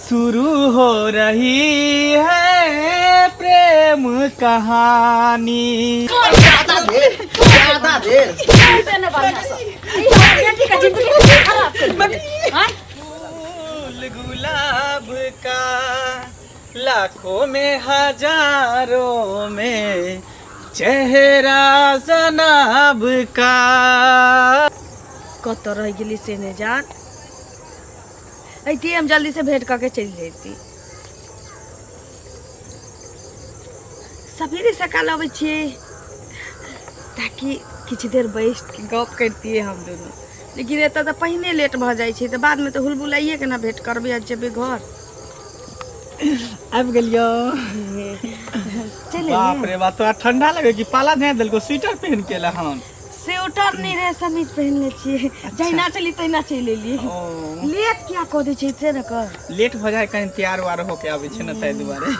शुरू हो रही है प्रेम कहानी। ज्यादा देर, ज्यादा देर। बेटी का जिंदगी खराब कर देले। आँय? फूल गुलाब का लाखों में हजारों में चेहरा जनाब का। कतऽ रहि गेली से नहि जान। अइती, हम जल्दी से भेंट कऽ के चलि जैती। सवेरे सकाल अबै छियै ताकि किछु देर बैस के गप करितियै हम दुनू, लेकिन एतऽ तऽ पहिने लेट भऽ जाइ छै, तऽ बादमे तऽ हुलबुलाइए के ने भेंट करबै आ जेबै घर। आबि गेलियो। चलि। बाप रे बाप, तोरा ठंडा लगे कि पाला झाँपि देलको? स्वेटर पहन के एला हन। स्वेटर नहि रहै, समीज पहिनले छियै। जहिना चली तहिना चलि एलियै। ओ। लेट किया कऽ दै छै से ने कर। लेट भऽ जाइ, कनि तैयार उआर होके आबै छै ने, ताहि दुआरे।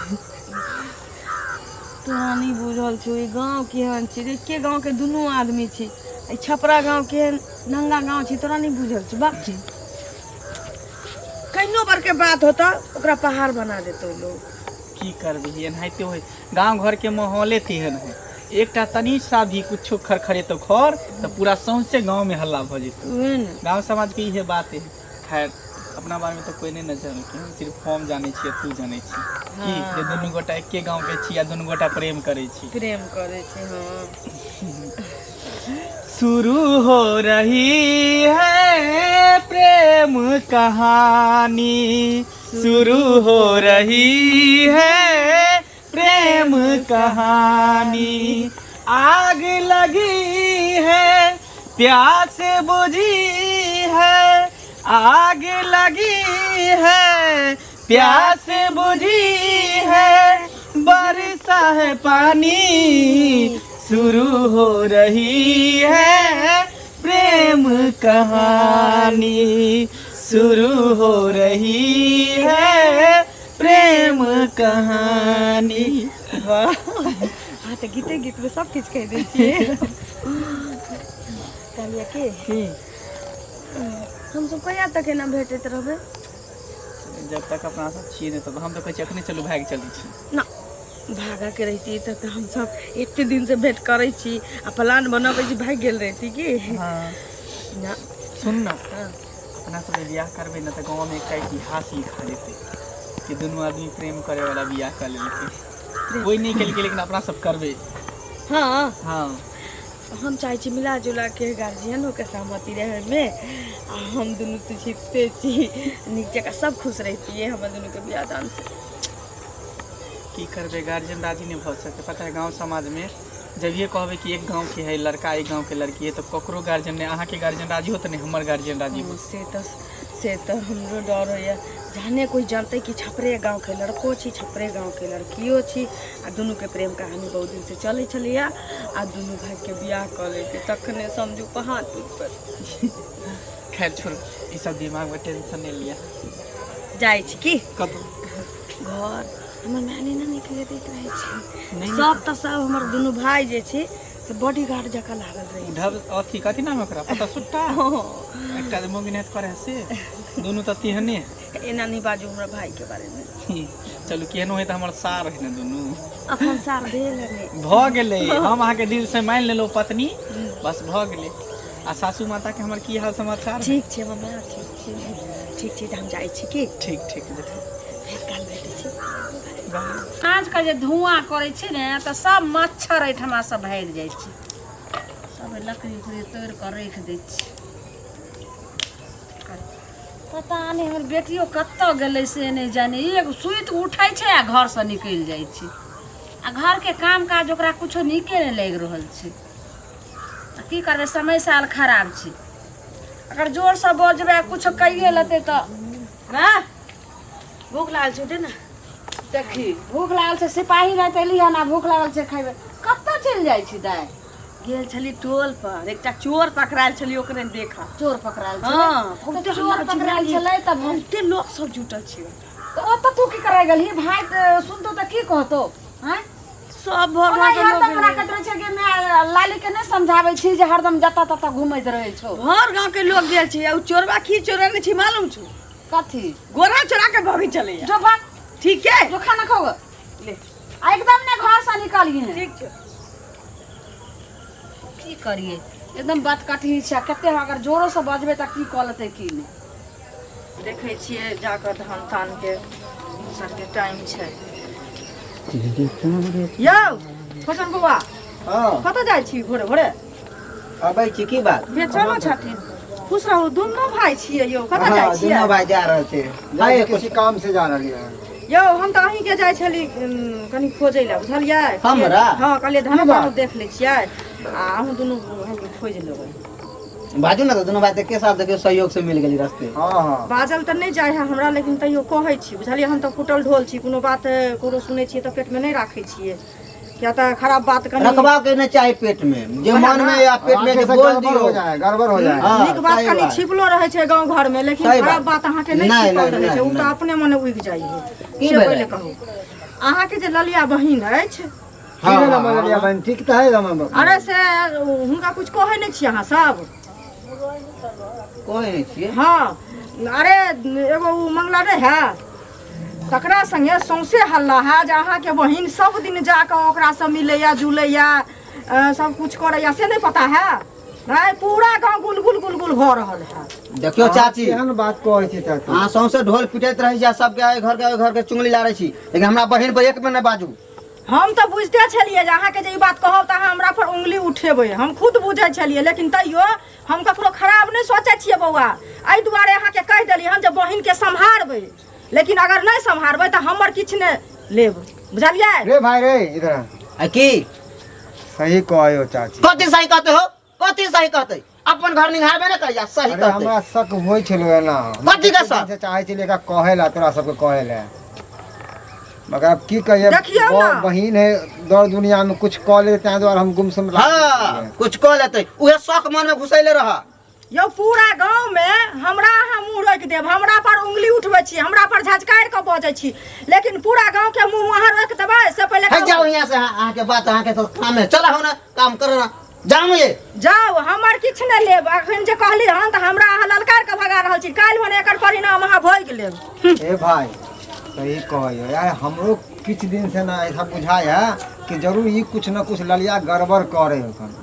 तोरा नहि बुझल छौ ई गाँव केहन छै। एके गाँवके दुनू आदमी छी। एहि छपरा गाँव केहन नंगा गाँव छै, तोरा नहि बुझल छौ। बाप छै, कहिनो बड़के बात होतौ, ओकरा पहाड़ बना देतौ लोग। की करबिही, एनाहिते होइ। गाँव घरके माहौले तेहन है। एकटा तनी सा भी कुछो खरखरेतौ खर तऽ पूरा सौंसे गाँवमे हल्ला भऽ जेतौ। उएह ने। गाँव समाजके इहे बात है। खैर, अपना बारेमे तऽ कोइ नहि ने जानलकै, सिर्फ हम जानै छी आ तू जानै छी की जे दुनू गोटा एके गाँवके छी आ दुनू गोटा प्रेम करै छी। प्रेम करै छी, हँ। शुरू हो रही है प्रेम कहानी, शुरू हो रही है प्रेम कहानी। आग लगी है, प्यास बुझी है, आग लगी है, प्यास बुझी है, बरसा है पानी। शुरू हो रही है प्रेम कहानी, शुरू हो रही है प्रेम कहानी। वाह! अहाँ तऽ गीते गीतमे सब किछु कहि दै छियै। कहलियै की की? हमसब कहिया तक एना भेटैत रहबै? जब तक अपना सब छियै ने तब। हम तऽ कहै छी अखने चलू, भागि चलै छी। ना, भागऽके रहिती तऽ हमसब एते दिनसँ भेंट करै छी आ प्लान बनबै छी, भागि गेल रहिती की? हँ। ना। सुन न, अपना सब जे बियाह करबै ने तऽ गाँवमे एकटा इतिहास लिखा जेतै कि दुनू आदमी प्रेम करे वाला बियाह कऽ लेलकै। कोइ नहि केलकै, लेकिन अपना सब करबै। हँ। हँ। हम चाहै छी मिला जुला के गार्जियनोके सहमति रहै ओहिमे आ हम दुनू तऽ जीतिते छी, नीक जकाँ सब खुश रहितियै हमर दुनूके बियाह दानसँ। की करबै, गार्जियन राजी नहि भऽ सकतै। पता है, गाँव समाजमे जभिए कहबै कि एक गाँवके है लड़का, एक गाँवके लड़की है, तऽ ककरो गार्जियन नहि, अहाँके गार्जियन राजी होत, नहि हमर गार्जियन राजी होत। से तऽ हमरो डर होइए। जहने कोइ जानतै कि छपरे गाँवके लड़को छी, छपरे गाँवके लड़कियो छी आ दुनूके प्रेम कहानी बहुत दिनसँ चलै छलैए आ दुनू भाइके बियाह कऽ लेलकै, तखने समझू पहाड़ टूटि पड़तै। खैर छोड़ू, ई सब दिमागमे टेंशन नहि लिअ। जाइ छी की? कतहु? घर। हमर माय नहि ने निकले दैत रहै छै। नहि। सब तऽ सब हमर दुनू भाय जे छै से बॉडीगार्ड जकाँ लागल रहै छै। ढब अथी कथी नाम है ओकरा, पता सुट्टा एकटा जे मौगी नाहित करे है, से दुनू तऽ तेहने है। एना नहि बाजू हमरा भायके बारेमे। चलू, केहनो है तऽ हमर सार है ने दुनू। अखन सार भेल है ने। भऽ गेलै। हम अहाँके दिल से मानि लेलहुँ पत्नी, बस भऽ गेलै। आ सासू माता के हमर की हाल समाचार है? ठीक छै हमर माय, ठीक छै, ठीक छै। तऽ हम जाइ छी की? ठीक ठीक, जेतै। फेर काल्हि भेटै छी। साँझके जे धुआँ करै छै ने तऽ सब मच्छर एहिठमा से भागि जाइ छै। सब लकड़ी उकड़ी तोड़ि कऽ राखि दै छी। पता नहि हमर बेटियो कतऽ गेलै से नहि जानी। एगो सुति उठै छै आ घरसँ निकलि जाइ छै आ घरके काम काज ओकरा कुछो नीके नहि लागि रहल छै। आ की करबै, समय साल खराब छै। अगर जोरसँ बजबै आ कुछो कहिए लेतै तऽ माँ, भूख लागल छै, दे ने। देखी, भूख लागल छै। सिपाही नहि तऽ एली हन आ भूख लागल छै, खयबै। कतऽ चलि जाइ छी दाइ? गेल छली टोल पर, एकटा चोर पकड़ायल छली, ओकरे देखा। चोर पकड़ायल छलै? हँ। तऽ बहुते चोर हल्ला पकड़ायल चिल्ला, छलै तऽ बहुते लोक सब जुटल छै। तऽ ओतऽ तू की करै गेलही? भाय तऽ सुनतौ तऽ की कहतौ? आँय? सब भर ओना गाँव के लोग हरदम हमरा गेलै। कहैत रहै छै कि माय लाली के नहि समझाबै छी जे हरदम जतऽ ततऽ घुमैत रहै छौ। भर गाँव के लोग गेल छै। आ उ चोरबा की चोरेने छै मालूम छौ? कथी गोरा चोरा के भगी चलैया। जो भाग। ठीक है, जो खाना खाओ ले। आ एकदम ने घर से निकलिए। ठीक छै। की करिए, एकदम बात कटही छै। कते अगर जोरो से बजबै तऽ की कऽ लेतै की नहि। देखै छियै जाकऽ धान तान के सबके टाइम छै। यौ फोचन बौआ, हँ, कतऽ जाइ छी भोरे भोरे? अबै छी, की बात? बेचनो छथिन। खुश रहू, दुनू भाय छियै यौ, कतऽ जाइ हँ, छियै? दुनू भाय जा रहल छै। जाइ छी, किसी काम से जा रहलियै हन। यौ हम तऽ अहीँके जाइ छली कनि खोजै लए, बुझलियै? हमरा? हँ, कहलियै धान की बात? तान देख लै छियै आ अहूँ दुनू भायके खोजि लेबै। बाजू ने तऽ दुनू भाय के साथ देखियौ सहयोग से मिल गेली रस्ते। हँ हँ, बाजल तऽ नहि जाइ है हमरा, लेकिन तैयो कहै छी, बुझलियै? हम तऽ फूटल ढोल छी, कोनो बात ककरो सुनै छियै तऽ पेटमे नहि राखै छियै, किया तऽ खराब बात कनि रखबा के नहि चाही पेट में, जे वएह मन ना। में या पेट में राखे जे से बोल गड़बड़ दियौ हो जाए, गड़बड़ हो जाए। हँ, नीक बात सही कनि बात। छिपलो रहै छै गाँव घरमे, लेकिन सही खराब बात। बात अहाँके नहि नहि, छिपल नहि, रहै छै, ओ नहि, तऽ नहि। अपने मने उगि जाइ है। की से भेलै? पहिले कहू, अहाँके जे ललिया बहिन अछि। की भेलै मजलिया बहिन? ठीक तऽ है हमर? अरे से हुनका कुछ कहै नहि छियै अहाँ सब? कोई नहि छियै। हँ, अरे एगो ओ मंगला नहि है, तकरा संगे सौंसे हल्ला है जे अहाँके बहिन सब दिन जाकऽ ओकरासँ मिलैया जुलैया, सब कुछ करैया, से नहि पता है? नहीं, पूरा गाँव गुलगुल गुलगुल भऽ रहल है। देखियौ चाची, केहन बात कहै छी चाची? अहाँ सौंसे ढोल पिटैत रहै छी आ सबके एहि घर के ओहि घर के चुगली लारै छी, लेकिन हमरा बहिन पर एक बेर नहि बाजू। हम तऽ बुझिते छलियै जे अहाँके जे ई बात कहब तऽ अहाँ हमरा पर उंगली उठेबै, हम खुद बुझै छलियै, लेकिन तैयो हम ककरो खराब नहि सोचै छियै बौआ, एहि दुआरे अहाँके कहि देलियै हन जे बहिनके सम्हारबै, लेकिन अगर नहि सम्हारबै तऽ हमर किछु नहि लेब, बुझलियै? रे भाई रे, इधर आ। आ की? सही कहयो चाची। कथी सही कहते हो? कथी सही कहते? अपन घर निहारबे ने करिया, सही अरे कहते। हमरा शक होइ छलो एना। कथी के शक? से चाहै छलियै एकरा कहै ला, तोरा सबके कहै ला, मगर अब की कहिए, देखियौ ना। बहिन है, दौड़ दुनिया में कुछ कऽ ले, ताहि दुआरे हम गुमसुम राखने हाँ, छलियै। कुछ कह लेते उहे शौक मन में घुसैले रह। यौ पूरा गाँव में हमरा अहाँ मुँह रोकि देब, हमरा पर उंगली उठबै छी, हमरा पर झझकारि कऽ बजै छी, लेकिन पूरा गाँव के मुँह अहाँ रोकि देबै से पहिले है कहू। जाओ यहाँ से, अहाँ के बात अहाँ के तो काम है, चला हो ना काम करो ना, जाओ ये। जाउ, हमर किछु नहि लेब। अखन जे कहली हन तऽ हमरा अहाँ ललकार कऽ भगा रहल छी, काल्हि भने एकर परिणाम अहाँ भोगि लेब। ए भाई, सही कहै यार, हमरो किछु दिन से ना ऐसा बुझाय है कि जरूर ई कुछ न कुछ ललिया गड़बड़ करे होतन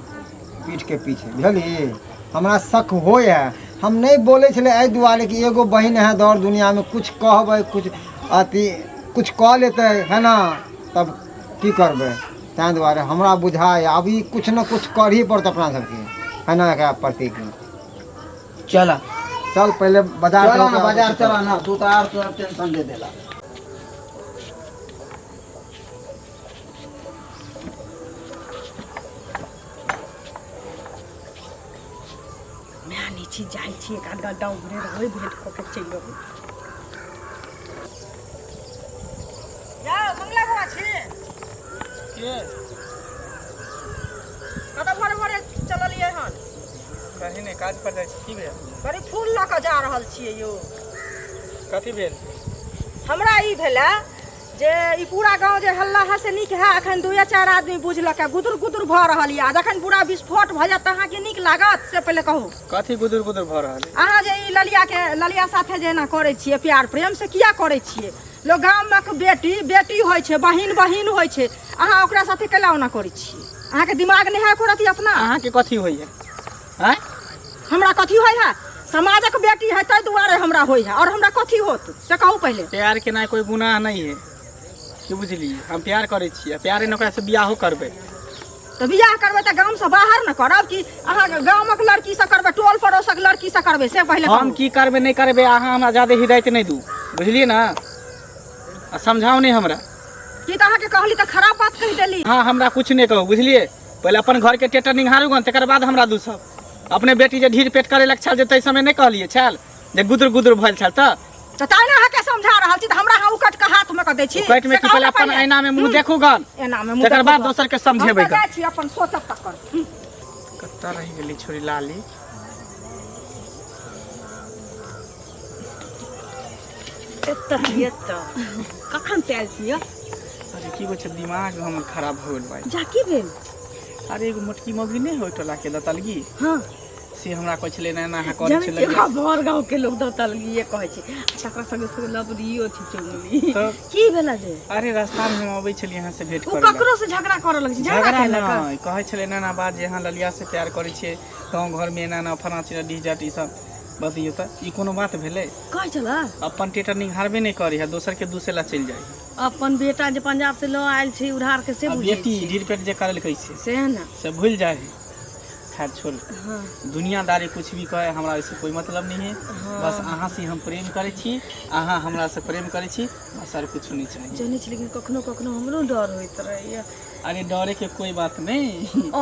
पीठ के पीछे, बुझली? हमरा शक होइ है। हम नहि बोलै छलै एहि दुआरे कि एगो बहिन है, दौड़ दुनिया में कुछ कहबै, कुछ अथी कुछ कऽ लेतै है ना, तब की करबै? ताहि दुआरे हमरा बुझाय अब ई कुछ न कुछ करही पड़त अपना सबके, है ना, एकरा प्रति के। चला। चल पहिले बाजार। चला ना चल। बाजार चला ना, तू तो आर तोरा टेंशन दे देला। माय नहि छी, जाइ छी एक आध घंटा उम्हरे रहबै, भेंट कऽ के चलि अबै। यौ मंगला बाबा छी? के? कतऽ भोरे भोरे चललियै हन? कहीं नहि, काज पर जाइ छी। की भेल? बड़ी फूल लऽ कऽ जा रहल छियै यौ। कथी भेल? हमरा ई भेलै जे ई पूरा गाँव जे हल्ला है से नीक है? अखन दुए चारि आदमी बुझलक है, गुदुर गुदुर भऽ रहल यऽ, जखन पूरा विस्फोट भऽ जायत तऽ अहाँके नीक लागत से पहिले कहू। कथी गुदुर गुदुर भऽ रहल है? अहाँ जे ई ललिया के ललिया साथे जे एना करै छियै प्यार प्रेम, से किया करै छियै? लोक गामक बेटी बेटी होइ छै, बहिन बहिन होइ छै, अहाँ ओकरा साथे कैला ओना करै छियै? अहाँके दिमाग नहि है एको रत्ती अपना? अहाँके कथी होइए आँय? हमरा कथी होइ है? समाजक बेटी है ताहि दुआरे हमरा होइ है, और हमरा कथी होत से कहू पहिले। प्यार केनाइ कोइ गुनाह नहीं है, की बुझलियै? हम प्यार करै छियै, प्यारे ने ओकरासँ बियाहो करबै। तऽ बियाह करबै तऽ गामसँ बाहर ने करब कि अहाँ गामक लड़कीसँ करबै, टोल पड़ोसक लड़कीसँ करबै, से पहिले हम कहू। की करबै नहि करबै, अहाँ हमरा ज्यादे हिदायत नहि दू, बुझलियै ने? आ समझाउ नहि हमरा। की तऽ अहाँके कहली तऽ खराब बात कहि देली? अहाँ हमरा कुछ नहि कहू, बुझलियै? पहिले अपन घरके टेटर निहारू गन, तकर बाद हमरा दू सब। अपने बेटी जे ढीर पेट करे लग छल जे ताहि समय नहि कहलियै छल जे गुदुर गुदुर भइल छल तऽ? तऽ ताहि ने अहाँके समझा रहल छी, तऽ हमरा अहाँ उकट के हाथ में कऽ दै छी। उकटमे से की? कहू पहिले ने। अपन ऐना में मुँह देखू गन। एना में मुँह तकर देखू बाद गन। दोसर के हम समझेबै तऽ गन। जाइ छी, अपन सोचब तकर। कतऽ रहि गेली छोरी लाली? एतऽ एतऽ कखन से आयल छियै? अरे की कहै छै, दिमाग हमर खराब भऽ गेल भाइ। जा, की भेल? अरे एगो मोटकी मौगी नहि होइ टोला के दतलगी? हाँ। से हमरा कहै छलै एना एना अहाँ करै जानै छलै छियै ओकरा भर गाँव के लोग दतलगिए कहै छै आ तकरा संगे संगे लबरियो छै चुगली तब की भेला जे अरे रास्ता में हम अबै छलियै अहाँ से भेंट ओ करै लए। ककरो से झगड़ा करऽ लगै छै झगड़ा झगड़ा केलक नहि कहै छलै एना एना बात जे अहाँ ललिया से प्यार करै छियै गाँव घरमे एना एना फलाँ चिल्लाँ डीह जाट ई सब बतैयौ तऽ ई कोनो बात भेलै कहै छलै अपन टेटर निहारबे नहि करै है दोसर के दूसरे ला चलि जाइ है अपन बेटा जे पंजाब से लऽ आयल छै उधार के से आ बुझै बेटी छै ढीर पेट जे करलकै से सएह ने से भूलि जाइ है खैर छोड़ हाँ दुनियादारी कुछ भी कहे हमरा ओहिसँ कोई मतलब नहीं है बस अहाँ से हम प्रेम करै छी अहाँ हमरा से प्रेम करै छी बस आर कुछ नहीं चाहिए जानै छी लेकिन कखनो कखनो हमरो डर होइत रहैया अरे डरे के कोई बात नहीं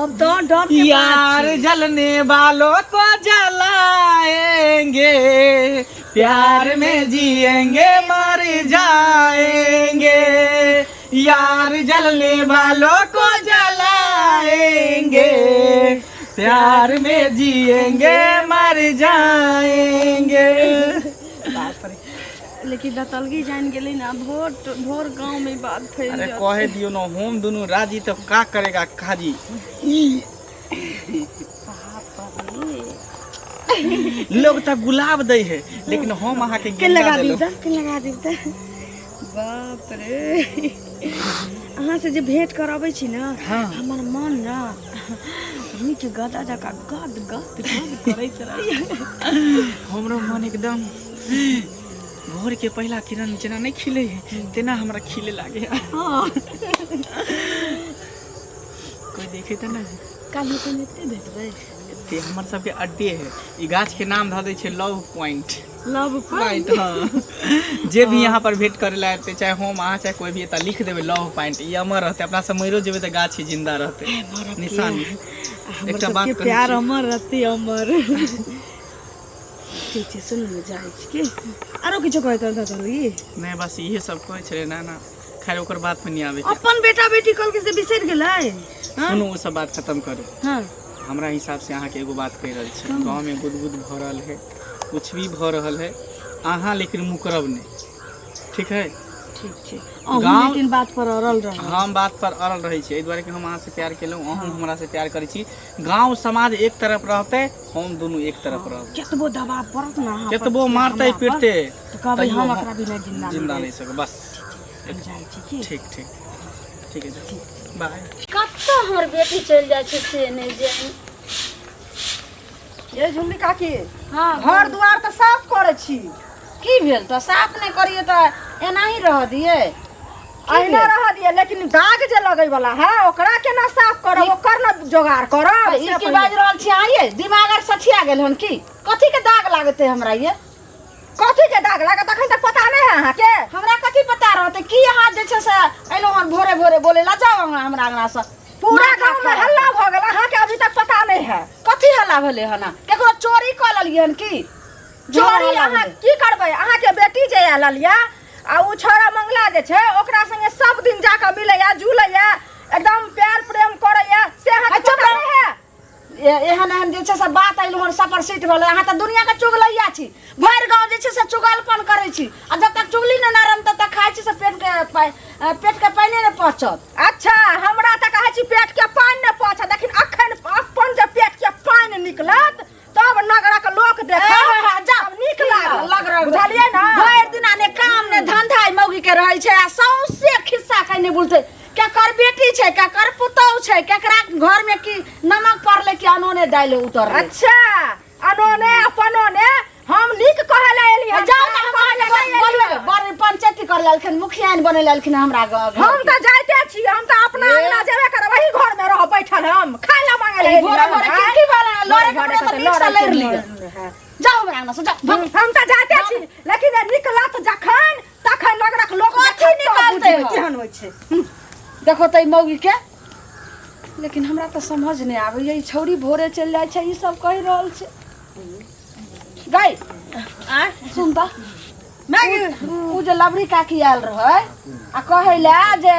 अब तऽ डर के बात यार छै। जलने वालों को जलाएंगे प्यार में जिएंगे मर जाएंगे यार जलने वालों को जलाएंगे प्यार में जिएंगे मर जाएंगे बाप रे लेकिन दतलगी जान गेलै ना भोर भोर गाँव में बात फैल अरे जात। कहे दियो ना हम दोनों राजी तो का करेगा काजी बाप रे लोग तो गुलाब दै है लेकिन हम अहाँ के के गेंदा लगा देलहुँ दी के लगा दी बाप रे अहाँ से जे भेंट करबै छी ना हाँ। हमर मन ना रुई के गदा जकाँ गद गद गद करैत रहैया हमरो मन एकदम भोर के पहिला किरण जेना नहीं खिले है तेना हमरा खिले लागे है। हाँ कोई देखे तऽ नहीं काल्हि अपन एते भेटबै एते हमर सबके अड्डे है ई गाछ के नाम धऽ दै छै लव पॉइंट लव पॉइंट हाँ जे भी यहाँ पर भेंट करे ला एते चाहे हम अहाँ चाहे कोई भी एतऽ लिख देबै लव पॉइंट ई अमर रहतै अपना सब मरियो जेबै तऽ गाछ ही जिंदा रहतै निशानी हमर एकटा बात सबके कहै प्यार छी। अमर रहतै अमर ठीक छै सुनू ने जाइ छी की आरो किछो कहैत रहता चलू नहि बस इहे सब कहै छलै ना ना खैर ओकर बात में नहीं आबै के अपन बेटा बेटी कहलकै से बिसरि गेलै सुनू ओ सब बात खत्म करू हाँ हमरा हिसाब से अहाँके एगो बात कहि रहल छी गाँवमे गुदगुद भऽ रहल है कुछ भी भऽ रहल है अहाँ लेकिन मुकरब नहि ठीक है ठीक छै अहूँ गाँव- लेकिन बात पर अड़ल रहब हम बात पर अड़ल रहै छी एहि दुआरे कि हम अहाँसँ प्यार केलहुँ अहूँ हमरासँ प्यार करै छी गाँव समाज एक तरफ रहतै हम दुनू एक तरफ रहबै केतबो दबाव पड़त ने अहाँ पर, केतबो मारतै हमरा पर, पीटतै तऽ कहबै तैयो हम हम एकरा बिना जिंदा नहि जिंदा रहि नहि सकब बस हम जाइ छी की ठीक ठीक ठीक है जाओ बाय कतऽ हमर बेटी चलि जाइ छै से नहि जानि ये झुमरी काकी हँ घर दुआर तऽ साफ करै छी की भेल तऽ साफ नहि करियै तऽ एनाही रहऽ दियै अहिना रह दिए लेकिन दाग जे लगै वाला है ओकरा केना साफ करब ओकर न जोगाड़ करब ई से की पहिले। बाजि रहल छी अहाँ ये दिमाग आर सठिया गेल हन की कथी के दाग लागतै हमरा ये कथी के दाग लागत अखन तक पता नहि है अहाँके हमरा कथी पता रहतै की अहाँ जे छै से अयलहुँ हन भोरे भोरे बोले ला जाउ अहाँ हमरा अंगनासँ पूरा माथा गाँव में खराब। हल्ला भऽ गेल अहाँके अभी तक पता नहि है कथी हल्ला भेलै हन केकरो चोरी कऽ लेलियै हन की चोरी हल्ला अहाँ भेलै। की करबै अहाँके बेटी जे आयल लिया आ ओ छोड़ा मंगला जे छै ओकरा संगे सब दिन जाकऽ मिलैया जुलैया एकदम प्यार प्रेम करैया से अहाँके अच्छा, पता नहि है एहन एहन जे छै से बात अयलहुँ हन सफर सीट भेलै अहाँ तऽ दुनिआँके चुगलैया छी भरि गाँव जे छै से चुगलपन करै छी आ जब तक चुगली नहि नरम तब तक खाइ छी से पेटके पेटके पानिए नहि पचत अच्छा हमरा तऽ कहै छी पेट के पानि नहि पचत लेकिन अखन अपन जे पेट के पानि निकलत तब नगरक लोक देखत जा तब नीक लागत लग रहल बुझलियै ने भरि दिना ने काम ने धंधा ई मौगी के रहै छै आ सौंसे खिस्सा कहीं नहि बुलतै केकर बेटी छै केकर पुतहु छै केकरा घर में की नमक पड़लै कि अनोने दालि उतरलै अच्छा अनोने अपनोने हम नीक कहै लए एलियै हन, जाउ खराब तऽ कहै लए नहि एलियै बोलबै बड़ पंचायती कर लेलखिन मुखियाइन बने लेलखिन हमरा हम तऽ जाइते छी हम तऽ अपना अंगना जेबे करब वही घर में रहब बैठल हम खाय लए मांगे लए भोरे भोरे की की भेलै लड़े के तऽ नीक से लड़ि लिअ जाउ हमरा अंगना से जाउ भाग। हम तऽ जाइते छी लेकिन जे निकलत जखन तखन नगरक लोक कथी देखत तऽ निकलतै बुझबै हम? केहन होइ छै देखो तऽ ई मौगी के लेकिन हमरा तऽ समझ नहि आबैए ई छौड़ी भोरे चलि जाइ छै ई सब कहि रहल छै गई आँय सुन तऽ मैगी उ जे लबरी काकी आयल रहै आ कहै लए जे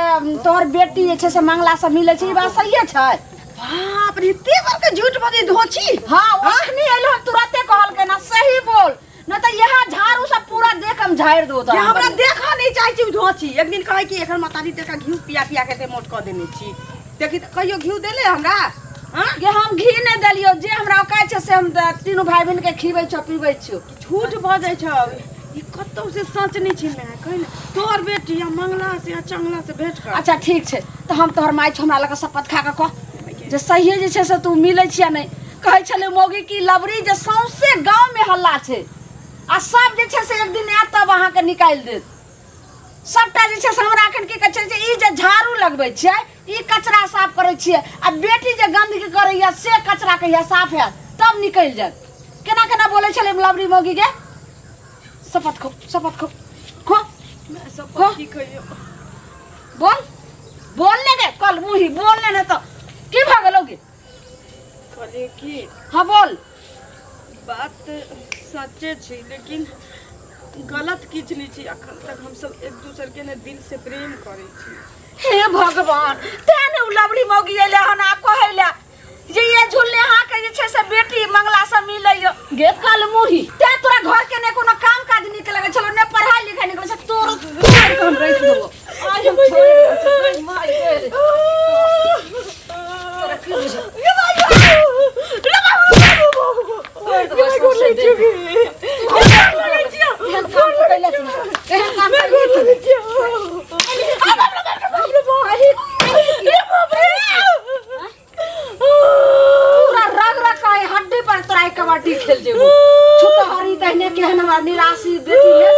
तोहर बेटी जे छै से मंगला से मिलै छै ई बात सहिए छै बाप रे एते बड़का झूठ बजै धोछी हाँ ओ अखनी एलो हन तुरते कहलकै ना सही बोल न तऽ यहाँ झाड़ू सब पूरा देख हम झाड़ि दो जे हमरा देखऽ नहि चाहै छी उ धोछी एक दिन कहै कि एखन माताजी तका घी पिया पिया के एते मोट कऽ देने छी देखी तऽ कहियो घी देले हमरा गे हम घी नहि देलियौ, जे हमरा औकात छै से हम तीनू भाई बहिन के खिबै छौ पीबै छौ। झूठ बजै छौ, ई कतौ से सच नहि छै। माय कहि ने, तोहर बेटी या मंगला से या चंगला से भेंट कर। अच्छा ठीक छै, तऽ हम तोहर माय छौ, हमरा लग शपथ खा कऽ कह जे सहिए जे छै से तू मिलै छियै नहि। कहै छलै मौगी की लबरी जे सौंसे गाँवमे हल्ला छै आ सब जे छै से एक दिन आयत तब अहाँके निकालि देत सबटा जे छै से। हमरा एखन की कहै छै जे ई जे झाड़ू लगबै छियै, ई कचरा साफ करै छियै आ बेटी जे गन्दगी करैया से कचरा कहिया साफ हैत तब निकलि जायत। केना केना बोलै छलै लबरी मौगी गे? शपथ खो, शपथ खो, खो। माय सब खो। की कहियो? बोल, बोल ने गे, कल मुही बोल ने, ने तऽ की भऽ गेलौ गे? कहलियै की? हाँ बोल। बात तऽ सच्चे छै, लेकिन गलत किछु नहि छै। अखन तक हमसब एक दोसर के ने दिल से प्रेम करै छी। हे भगवान, तें ने उ लबड़ी मौगी अयलै हन आ कहै लए जे ये झुलने अहाँके जे छै से बेटी मंगला से मिलैयो। गे कल मुही, तें तोरा घर के ने कोनो काम काज नीक लगै छलो, ने पढ़ाई लिखाई नीक लगै छै। तोर तोड़ के हम राखि देबो आज, हम छोड़ि देबो। माय गे, तोरा की बुझ तोड़ देबो सौंसे देह। एहन काम तू कैले छी, एहन काम कैले छी। पूरा रग रग का हड्डी पर तोरा कबड्डी खेल जेबो। छुतहरी तहने केहन हमरा निराशी बेटी है,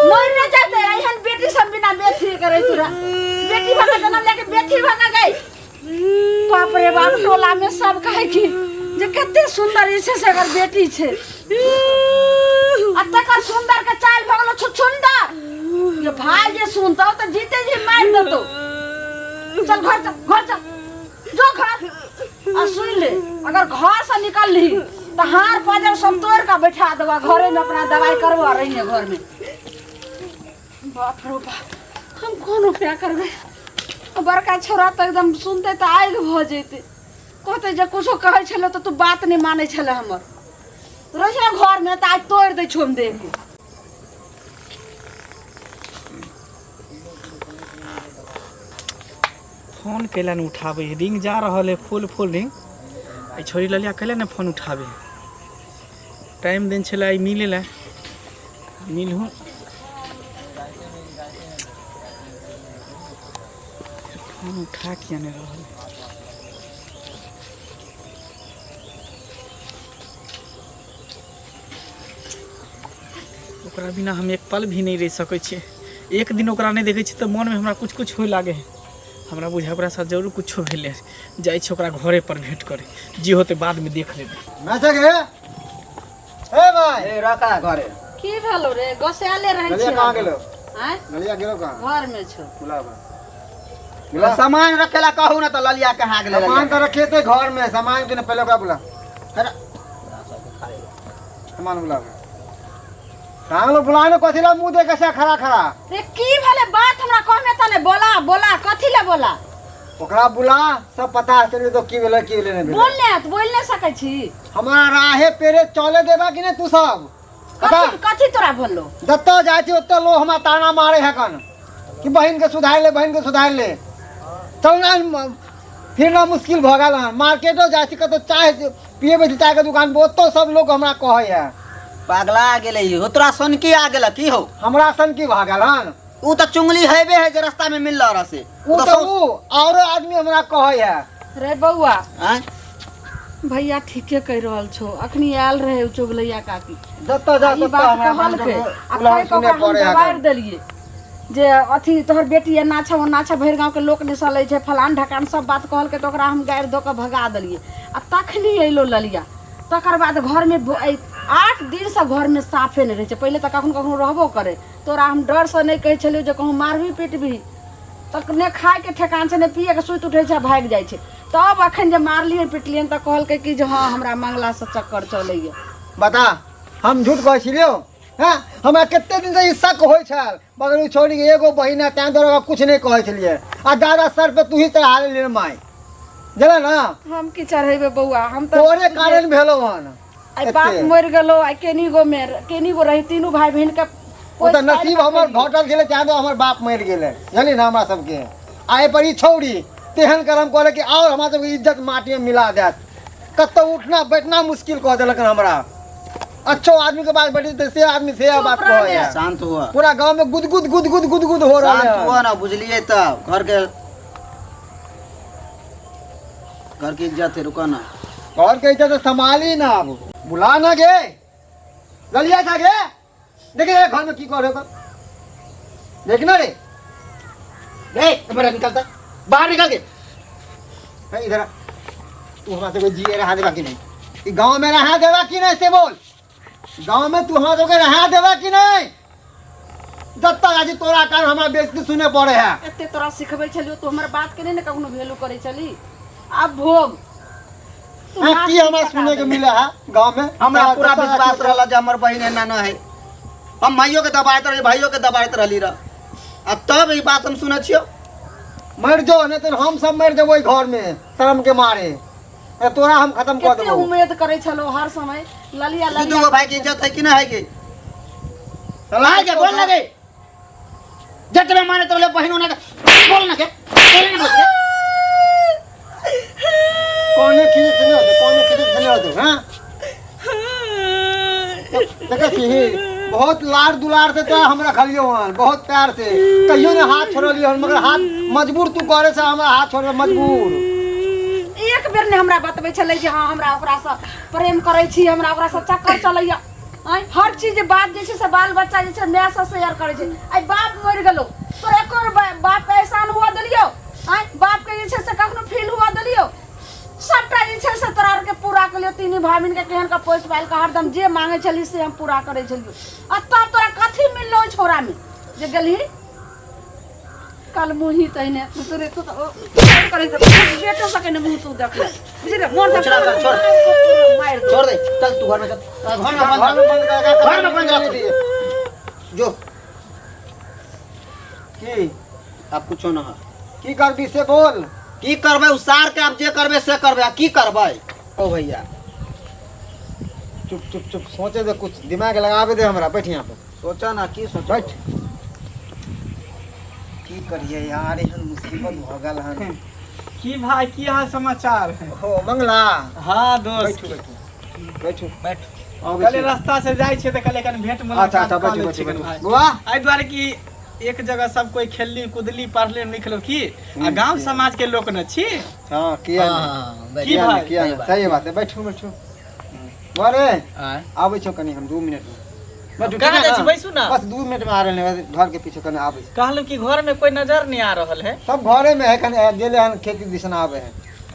मर न जाते एहन बेटी सब बिना बेथी करे। तोरा बेटी भगा जन्म लेके बेटी भगा गई। बाप रे बाप, टोला में सब कहे कि जे कते सुंदर जे छै से अगर बेटी छै आ तकर सुंदर के चाल भऽ गेलो छुछुंदर। ये भाई जे सुनतौ तऽ जीते जी मारि देतौ। चल घर चल, घर चल, जो घर आ सुन ले, अगर घर से निकल ली तऽ हार पाजर सब तोड़ के बैठा देबा घरे में, अपना दवाई करबो रहिए घर में। बाप रो बाप, हम कोन उपाय करबै? बड़का छोरा तऽ एकदम सुनते तऽ आगि भऽ जेतै, कहतै जे कुछो कहै छलै तऽ तू बात नहि मानै छलै हमर। रहिए घरमे तऽ आइ तोड़ि दै छौ हम देह के। फोन कैला ने उठाबै है? रिंग जा रहल है, फुल फुल रिंग। एहि छोरी ललिया कैला ने फोन उठाबै है? टाइम देन छलै आइ मिले ला, मिलहु। फोन उठा किया नहि रहल है? ओकरा बिना हम एक पल भी नहि रहि सकै छियै। एक दिन ओकरा नहि देखै छियै तऽ मोनमे हमरा कुछ कुछ होय लागै है। हमरा बुझाय ओकरा साथ जरूर कुछो भेलै। जाइ छी ओकरा घरे पर भेंट करे, जे होतै बादमे देख लेबै। मैच गे, ए भाई। ए रखा घरे। की भेलो रे? गोसाले रहै ललिया छी। कहाँ गेलो? आँय? ललिया गेलो कहाँ? घर में छौ। बुला बा, बुला। सामान रखेला कहू ना तऽ ललिया कहाँ गेलै? सामान तो रखे थे घर में, सामान के ना, पहले ओकरा बुला। अरे, सामान बुला। कहाँ गेलो? बुला ने, कथी ला मुंह देखे से खड़ा खड़ा? रे की भेलै बात हमरा कहमे त ने। बोला बोला, कथी ले बोला? ओकरा बुला, सब पता चलि तो की भेलै की भेलै नहि भेलै। बोल ने, त बोल नहि सकै छी। हमरा राहे पेरे चले देबा कि नहि तू सब बता। कथी कथी तोरा बोललो? जतऽ जाइ छी ओतऽ लोग हमरा ताना मारे है कन कि बहिन के सुधारि ले, बहिन के सुधारि ले। चलना फिरना मुश्किल भऽ गेल हन। मार्केटो जाइ छी, कतौ चाय पियेबै छी चायके दुकान पर, ओतौ सब लोग हमरा कहै है। पगला गेलै ई। हो तोरा सनकी आ गेल की हो? हमरा सन की भऽ गेल हन? ऊ तऽ चुंगली हेबे है जे रास्ता में मिलल रह से। उ तऽ तऽ उ औरो आदमी हमरा कहै है। रे बौआ। आँय? भैया ठीके कहि रहल छौ, अखनी आयल रहे उ चुगलैया काकी। जतऽ जा आ ई ततऽ बात हमरा कहलकै आ उलहन कहि कऽ सुने ओकरा हम पड़े है। दबारि देलियै जे अथी तोहर बेटी एना छौ ओना छौ, भरि गाँवके लोक नहि सलै छै, फलान ढकान सब बात कहलकै, तऽ ओकरा हम गारि दऽ कऽ भगा देलियै आ तखनी अयलौ ललिया। तकर बाद घरमे 8 दिनसँ घरमे साफे नहि रहै छै। पहिले तऽ कखनो कखनो रहबो करै, तोरा हम डरसँ नहि कहै छलियौ जे कहूँ मारबही पिटबही। तऽ नहि खायके ठेकान छै, नहि पियैके, सुति उठै छै आ भागि जाइ छै। तब अखन जे मारलियै पिटलियनि तऽ कहलकै कि जे हँ हमरा मंगलासँ चक्कर चलैए। बता, हम झूठ कहै छी लियौ? हँ, हमरा कते दिन से ई शक होइ छल, मगर ओ छोड़ी के एगो बहिन है तैं दुआरे ओकरा कुछ नहि कहै छलियै आ दादा सर पे तू ही चढ़ा लेलियै माय, बुझल ने? हम की चढ़ेबै बौआ, हम तऽ तोरे कारण भेलौ हन। आइ बाप एते। मरि गेलो, आइ केनी गो मे केनी गो रही, तीनू भाई बहिन के ओ तऽ नसीब हमर घटल छलै तैं दुआरे हमर बाप मरि गेलै, बुझलियै ने? हमरा सबके आ एहि पर ई छौड़ी तेहन कर्म करे कि और हमरा सबके इज्जत माटी में मिला देत। कतौ उठना बैठना मुश्किल कह देलक हन हमरा। अच्छो आदमी के बात बैठी से आदमी से बात कहै है। शांत हुआ। पूरा गांव में गुदगुद गुदगुद गुदगुद हो रहा शांत है। हुआ ना, बुझलिए तब घर के इज्जत है, रुका ना। घर के इज्जत संभाली ना, अब बुला ना गे ललिया था गे, देखे घर में की करे देखना रे रे बड़ा निकलता बाहर निकल के है इधर आ। तू हमरा सबके जिए रहा देबा कि नहीं? ई गांव में रहा देबा कि नहीं से बोल। गांव में तू हमरा सबके रहा देबा कि नहीं? जब तक आज तोरा कारण हमरा बेइज्जती सुने पड़े है। एते तोरा सिखबै छलियो, तू हमर बात के नहीं ने कखनो वैल्यू करै छली। अब भोग तू हाँ, नाक की हमरा पका सुने के देली। मिले है गांव में? हमरा तोरा पूरा जब तक विश्वास रहला जे हमर बहिन एना न है। हम माइयो के दबाइत रहली, भाइयो के दबाइत रहली रह, आ तब ई बात हम सुनै छियो। मर जो, नहीं तो हम सब मर जेबो घर में शर्म के मारे। ए, तोरा हम खत्म कर कते देबो। उम्मीद करै छलो हर समय ललिया दू ललिया। दू गो भाई के इज्जत है कि ना है के? साला है के बोल लगे जतबे माने तबले बहिन ओना के बोल ना के बोल ना के। कोने खींच नहीं होते, कोने खींच नहीं होते। हाँ देखा छी बहुत लाड़ दुलार से तो हम रखलियो हन, बहुत प्यार से, कहियो ने हाथ छोड़लियो हन, मगर हाथ मजबूर तू करे से हमरा हाथ छोड़े मजबूर। एक बेर ने हमरा बतबै छलै जे हाँ हमरा ओकरा से प्रेम करै छी, हमरा ओकरा से चक्कर चलैया। आँय, हर चीज बात जे छै से बाल बच्चा जे छै माय से शेयर करै छै। आइ बाप मरि गेलो तोरा एको बेर बाप के एहसान हुआ देलियो? आँय, बाप के जे छै से कखनो फील हुआ देलियो? सबटा जे छै से तोरा आरके पूरा केलियो, तीनू भामिन के केहन के पोसि पालि के हरदम जे मांगै छली से हम पूरा करै छलियो। आ तब तोरा कथी मिललो ओहि छौड़ा में जे गेलही कल मुही तहिने तोरे तू तो करै छै, बेटो सके ने मुँह तू देख बुझली, मोन छोड़, छोड़, छोड़। मारि दे। छोड़ दे, चल तू घर में चल, घर में बंद घर में बंद कर, घर में बंद रख। जो की अब कुछो ना है। की करबी से बोल। की करबै उसार के, अब जे करबै से करबै, आ की करबै? ओ भैया चुप चुप चुप, सोचे दे, कुछ दिमाग लगावे दे हमरा। बैठ यहाँ पर। सोचा ना, की सोचा? बैठ। की करिए यार, एहन मुसीबत भऽ गेल हन। की भाई, की हाल समाचार है? हो मंगला। हाँ दोस्त। बैठू बैठू बैठू बैठ। आबै कले छी। रास्ता से जाइ छियै तऽ कले कनि भेंट मुलाकात अच्छा अच्छा कऽ बैठू लै बैठू छियै बैठू भाई। बुआ। एहि दुआरे कि एक जगह सब कोई खेलली कुदली पढ़ली लिखलो की आ गांव समाज के लोक न छी। हाँ किया नहीं, की किया भाई? नहीं, किया नहीं, सही बात है। बैठू बैठू बुआ रे, आबै छौ कनि हम 2 मिनट में। बैठू, कहाँ ठीक है जाइ छी? ना? बैसू ना। बस 2 मिनट में आ रहल हैं, घर के पीछे कनि आबै छी। कहलहुँ कि घर में कोई नजर नहीं आ रहल है। सब घरे में है, कनि गेले हन खेती दिसन आबै है।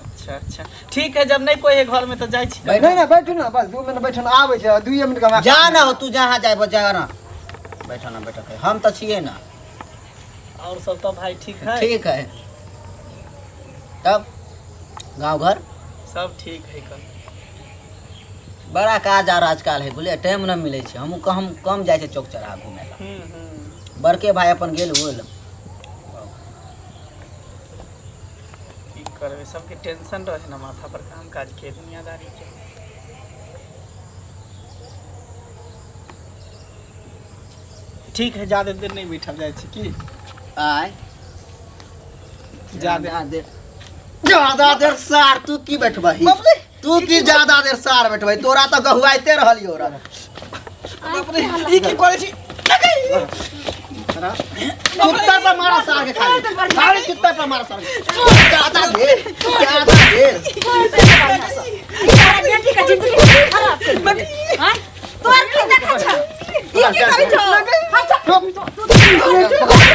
अच्छा अच्छा ठीक है, जब नहीं कोई है घर में तो जाइ छी। नहीं नहीं बैठू ना, बस 2 मिनट बैठू ना, आबै छै 2 मिनट के। जा ना हो तू, जहाँ जाए जा ना, बैठो ना, बैठो, हम तो छिए ना। और सब तो भाई ठीक है? ठीक है। तब गांव घर सब ठीक है। कल बड़ा काज आर आजकल है बुझलिए, टाइम न मिलै छै। हमहूँ कम कम जाइ छै चौक चौराहा घूमे ला। बड़के भाई अपन गेल होल। की करबै, सबके टेंशन रहे ना माथा पर काम काज के दुनियादारी के। ठीक है, ज्यादा देर नहीं बैठल जाइ छी की आय ज्यादा देर, ज्यादा देर सार तू की बैठबही, तू की ज्यादा देर सार बैठबही, तोरा तो गहुआइते रहलियो रा। ई की करै छी? कुत्ता पर मारा सार के, खाली खाली कुत्ता पर मारा सार के। ज्यादा देर, ज्यादा देर तोरा बेटी के जिंदगी खराब कर देलकै। आँय, तोर की देखै छ? ई की करै छ? अच्छा, तू की करै छी?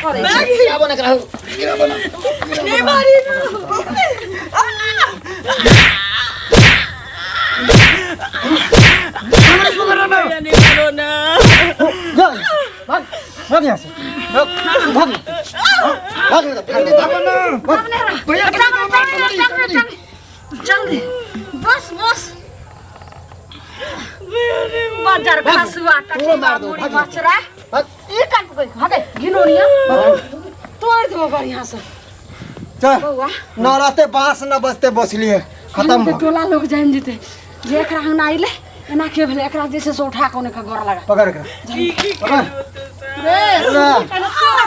गिराबो ना कराहू, गिराबो ना। जा भाग भाग यहाँ से, भाग भाग भाग भाग। जल्दी बस बस बाजार खसुआ तोरो मार दो, मुड़ी भाग। मचरा भाग। ई काट गई हटे घिनौनिया तोड़ देबो बढ़िया से। चल बौआ न रहते बांस न बचते बसलिए खत्म तऽ भऽ टोला लोग जानि जेतै जे एकरा अंगना अयलै एना के भेलै, एकरा जे छै से उठा कऽ ओने के गोर लगा पकड़ एकरा, पकड़। रे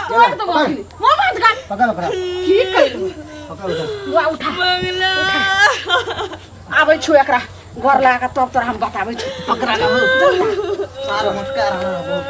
तोड़ देबो अखनी। मुँह बंद कर। पकड़ ओकरा। की कैलू? पकड़ ओकरा। बुआ उठा। आबै छु एकरा घर लगा के तब तोरा हम बताबै छु। पकड़ा ना हो सारा मोटका रहल बहुत।